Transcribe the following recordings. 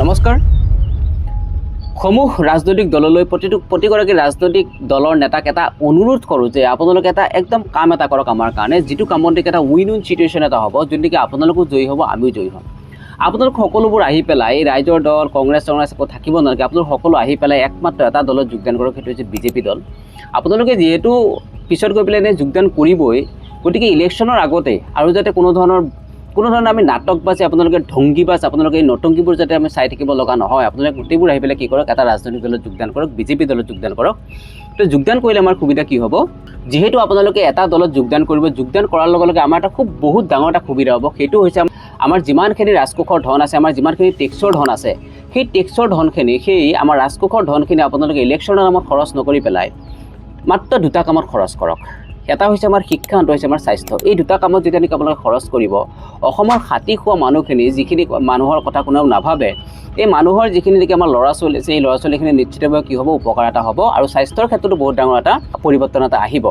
নমস্কাৰ। সমূহ ৰাজনৈতিক দললৈ, প্ৰতিগৰাকী ৰাজনৈতিক দলৰ নেতাক এটা অনুৰোধ কৰোঁ যে আপোনালোকে এটা একদম কাম এটা কৰক আমাৰ কাৰণে, যিটো কামত নেকি এটা উইন উইন চিটুৱেশ্যন এটা হ'ব, যোনটো নেকি আপোনালোকো জয়ী হ'ব, আমিও জয়ী হ'ম। আপোনালোক সকলোবোৰ আহি পেলাই, এই ৰাইজৰ দল, কংগ্ৰেছ চংগ্ৰেছ একো থাকিব নালাগে। আপোনালোক সকলো আহি পেলাই একমাত্ৰ এটা দলত যোগদান কৰক, সেইটো হৈছে বিজেপি দল। আপোনালোকে যিহেতু পিছত গৈ পেলাই এনেই যোগদান কৰিবই, গতিকে ইলেকশ্যনৰ আগতে আৰু যাতে কোনো ধৰণৰ আমি নাটকবাজ, আপোনালোকে ঢংগীবাজ, আপোনালোকে এই নটংকিবোৰ যাতে আমি চাই থাকিব লগা নহয়, আপোনালোকে গোটেইবোৰ আহি পেলাই কি কৰক, এটা ৰাজনৈতিক দলত যোগদান কৰক, বিজেপি দলত যোগদান কৰক। তো যোগদান কৰিলে আমাৰ সুবিধা কি হ'ব? যিহেতু আপোনালোকে এটা দলত যোগদান কৰিব, যোগদান কৰাৰ লগে লগে আমাৰ এটা খুব বহুত ডাঙৰ এটা সুবিধা হ'ব। সেইটো হৈছে আমাৰ যিমানখিনি ৰাজকোষৰ ধন আছে, আমাৰ যিমানখিনি টেক্সৰ ধন আছে, সেই টেক্সৰ ধনখিনি, সেই আমাৰ ৰাজকোষৰ ধনখিনি আপোনালোকে ইলেকশ্যনৰ নামত খৰচ নকৰি পেলাই মাত্ৰ দুটা কামত খৰচ কৰক। এটা হৈছে আমাৰ শিক্ষা, আনটো হৈছে আমাৰ স্বাস্থ্য। এই দুটা কামত যেতিয়া নেকি আপোনালোকে খৰচ কৰিব, অসমৰ খাটি খোৱা মানুহখিনি, যিখিনি মানুহৰ কথা কোনেও নাভাবে, এই মানুহৰ যিখিনি নেকি আমাৰ ল'ৰা ছোৱালী আছে, এই ল'ৰা ছোৱালীখিনি নিশ্চিতভাৱে কি হ'ব, উপকাৰ এটা হ'ব আৰু স্বাস্থ্যৰ ক্ষেত্ৰতো বহুত ডাঙৰ এটা পৰিৱৰ্তন এটা আহিব।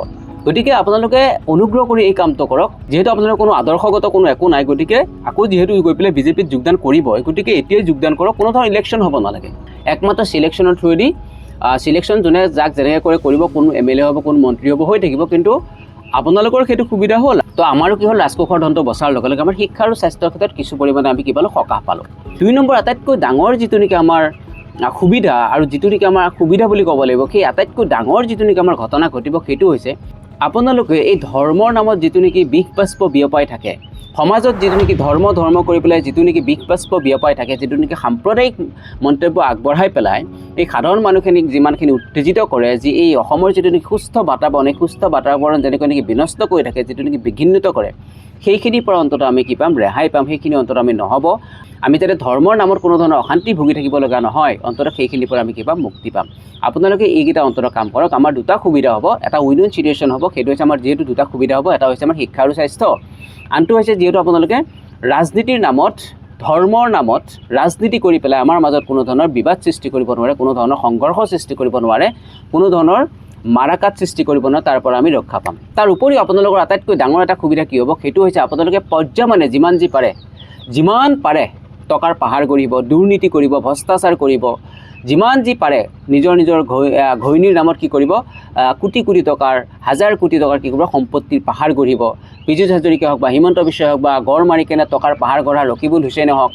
গতিকে আপোনালোকে অনুগ্ৰহ কৰি এই কামটো কৰক। যিহেতু আপোনালোকৰ কোনো আদৰ্শগত কোনো একো নাই, গতিকে আকৌ যিহেতু গৈ পেলাই বিজেপিত যোগদান কৰিবই, গতিকে এতিয়াই যোগদান কৰক। কোনো ধৰণৰ ইলেকশ্যন হ'ব নালাগে। একমাত্ৰ চিলেকশ্যনৰ থ্ৰুৱেদি, চিলেকশ্যন যোনে যাক যেনেকৈ কৰে কৰিব, কোন এমএলএ হ'ব, কোন মন্ত্ৰী হ'ব, হৈ থাকিব। কিন্তু আপোনালোকৰ সেইটো সুবিধা হ'ল, তো আমাৰো কি হ'ল, ৰাজকোষৰ ধনটো বচাৰ লগে লগে আমাৰ শিক্ষা আৰু স্বাস্থ্যৰ ক্ষেত্ৰত কিছু পৰিমাণে আমি কি পালোঁ, সকাহ পালোঁ। দুই নম্বৰ আটাইতকৈ ডাঙৰ যিটো নেকি আমাৰ সুবিধা আৰু যিটো নেকি আমাৰ সুবিধা বুলি ক'ব লাগিব, সেই আটাইতকৈ ডাঙৰ যিটো নেকি আমাৰ ঘটনা ঘটিব, সেইটো হৈছে আপোনালোকে এই ধৰ্মৰ নামত যিটো নেকি বিষ বাষ্প বিয়পাই থাকে সমাজত, যিটো নেকি ধৰ্ম ধৰ্ম কৰি পেলাই যিটো নেকি বিষ বাষ্প বিয়পাই থাকে, যিটো নেকি সাম্প্ৰদায়িক মন্তব্য আগবঢ়াই পেলাই এই সাধাৰণ মানুহখিনিক যিমানখিনি উত্তেজিত কৰে, যি এই অসমৰ যিটো নেকি সুস্থ বাতাবৰণ, এই সুস্থ বাতাবৰণ যেনেকৈ নেকি বিনষ্ট কৰি থাকে, যিটো নেকি বিঘ্নিত কৰে, সেইখিনিৰ পৰা অন্ততঃ আমি কি পাম, ৰেহাই পাম। সেইখিনি অন্ততঃ আমি নহ'ব। আমি যাতে ধৰ্মৰ নামত কোনো ধৰণৰ অশান্তি ভুগি থাকিব লগা নহয়, অন্ততঃ সেইখিনিৰ পৰা আমি কি পাম, মুক্তি পাম। আপোনালোকে এইকেইটা অন্ততঃ কাম কৰক। আমাৰ দুটা সুবিধা হ'ব। এটা উইন উইন চিটুৱেশ্যন হ'ব। সেইটো হৈছে আমাৰ যিহেতু দুটা সুবিধা হ'ব, এটা হৈছে আমাৰ শিক্ষা আৰু স্বাস্থ্য, আনটো হৈছে যিহেতু আপোনালোকে ৰাজনীতিৰ নামত, ধৰ্মৰ নামত ৰাজনীতি কৰি পেলাই আমাৰ মাজত কোনো ধৰণৰ বিবাদ সৃষ্টি কৰিব নোৱাৰে, কোনো ধৰণৰ সংঘৰ্ষ সৃষ্টি কৰিব নোৱাৰে, কোনো ধৰণৰ মাৰাকাট সৃষ্টি কৰিব নোৱাৰে, তাৰ পৰা আমি ৰক্ষা পাম। তাৰ উপৰিও আপোনালোকৰ আটাইতকৈ ডাঙৰ এটা সুবিধা কি হ'ব, সেইটো হৈছে আপোনালোকে পৰ্যায়মানে যিমান যি পাৰে, যিমান পাৰে টকাৰ পাহাৰ গঢ়িব, দুৰ্নীতি কৰিব, ভ্ৰষ্টাচাৰ কৰিব, যিমান যি পাৰে নিজৰ নিজৰ ঘৈণীৰ নামত কি কৰিব, কোটি কোটি টকাৰ, হাজাৰ কোটি টকাৰ কি কৰিব, সম্পত্তিৰ পাহাৰ গঢ়িব। পীযুষ হাজৰিকা হওক বা হিমন্ত বিশ্ব হওক বা গড় মাৰি কেনে টকাৰ পাহাৰ গঢ়া ৰকিবুল হুছেইনে হওক,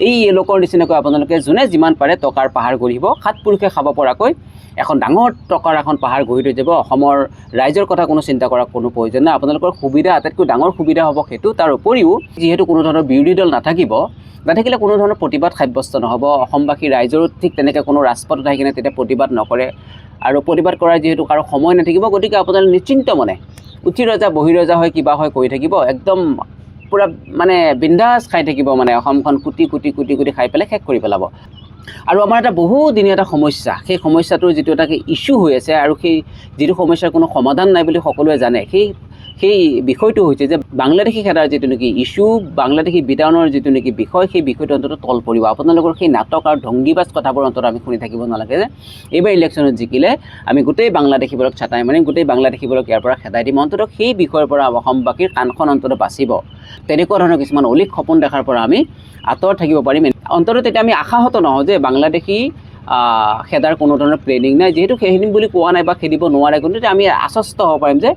এই লোকৰ নিচিনাকৈ আপোনালোকে যোনে যিমান পাৰে টকাৰ পাহাৰ গঢ়িব। সাত পুৰুষে খাব পৰাকৈ এখন ডাঙৰ টকাৰ এখন পাহাৰ গঢ়ি থৈ যাব। অসমৰ ৰাইজৰ কথা কোনো চিন্তা কৰাৰ কোনো প্ৰয়োজন নাই। আপোনালোকৰ সুবিধা, আটাইতকৈ ডাঙৰ সুবিধা হ'ব সেইটো। তাৰ উপৰিও যিহেতু কোনো ধৰণৰ বিৰোধী দল নাথাকিব, নাথাকিলে কোনো ধৰণৰ প্ৰতিবাদ সাব্যস্ত নহ'ব। অসমবাসী ৰাইজৰো ঠিক তেনেকৈ কোনো ৰাজপথত আহি কিনে তেতিয়া প্ৰতিবাদ নকৰে আৰু প্ৰতিবাদ কৰাৰ যিহেতু কাৰো সময় নাথাকিব, গতিকে আপোনালোকে নিশ্চিন্ত মনে উঠি ৰজা বহি ৰজা হয়, কিবা হয় কৰি থাকিব, একদম পূৰা মানে বিন্দাছ খাই থাকিব, মানে অসমখন কোটি কোটি কোটি কোটি খাই পেলাই শেষ কৰি পেলাব। আৰু আমাৰ এটা বহুদিনীয়া এটা সমস্যা, সেই সমস্যাটোৰ যিটো এটা ইছ্যু হৈ আছে আৰু সেই যিটো সমস্যাৰ কোনো সমাধান নাই বুলি সকলোৱে জানে, সেই সেই বিষয়টো হৈছে যে বাংলাদেশী খেদাৰ যিটো নেকি ইছ্যু, বাংলাদেশী বিতাড়নৰ যিটো নেকি বিষয়, সেই বিষয়টো অন্ততঃ তল পৰিব। আপোনালোকৰ সেই নাটক আৰু ঢংগীবাজ কথাবোৰ অন্ততঃ আমি শুনি থাকিব নালাগে যে এইবাৰ ইলেকশ্যনত জিকিলে আমি গোটেই বাংলাদেশীবোৰক চাটাই মাৰিম, গোটেই বাংলাদেশীবোৰক ইয়াৰ পৰা খেদাই দিম। অন্ততঃ সেই বিষয়ৰ পৰা অসমবাসীৰ কাণখন অন্ততঃ বাচিব। তেনেকুৱা ধৰণৰ কিছুমান অলিক সপোন দেখাৰ পৰা আমি আঁতৰত থাকিব পাৰিম। অন্ততঃ তেতিয়া আমি আশাহত নহওঁ যে বাংলাদেশী খেদাৰ কোনো ধৰণৰ প্লেনিং নাই। যিহেতু খেদিম বুলি কোৱা নাই বা খেদিব নোৱাৰে, কিন্তু তেতিয়া আমি আশ্বস্ত হ'ব পাৰিম যে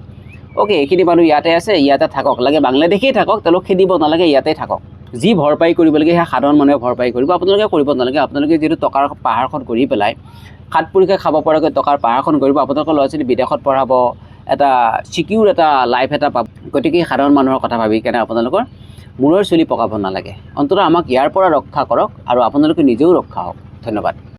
অ'কে, এইখিনি মানুহ ইয়াতে আছে, ইয়াতে থাকক, লাগে বাংলাদেশীয়ে থাকক, তেওঁলোক খেদিব নালাগে, ইয়াতে থাকক। যি ভৰপাই কৰিব লাগে সেয়া সাধাৰণ মানুহে ভৰপাই কৰিব, আপোনালোকে কৰিব নালাগে। আপোনালোকে যিহেতু টকাৰ পাহাৰখন কৰি পেলাই সাত পুৰুষে খাব পৰাকৈ টকাৰ পাহাৰখন কৰিব, আপোনালোকৰ ল'ৰা ছোৱালী বিদেশত পঢ়াব, এটা ছিকিউৰ এটা লাইফ এটা পাব। গতিকে সাধাৰণ মানুহৰ কথা ভাবি কেনে আপোনালোকৰ মূৰৰ চুলি পকাব নালাগে। অন্ততঃ আমাক ইয়াৰ পৰা ৰক্ষা কৰক আৰু আপোনালোকে নিজেও ৰক্ষা হওক। ধন্যবাদ।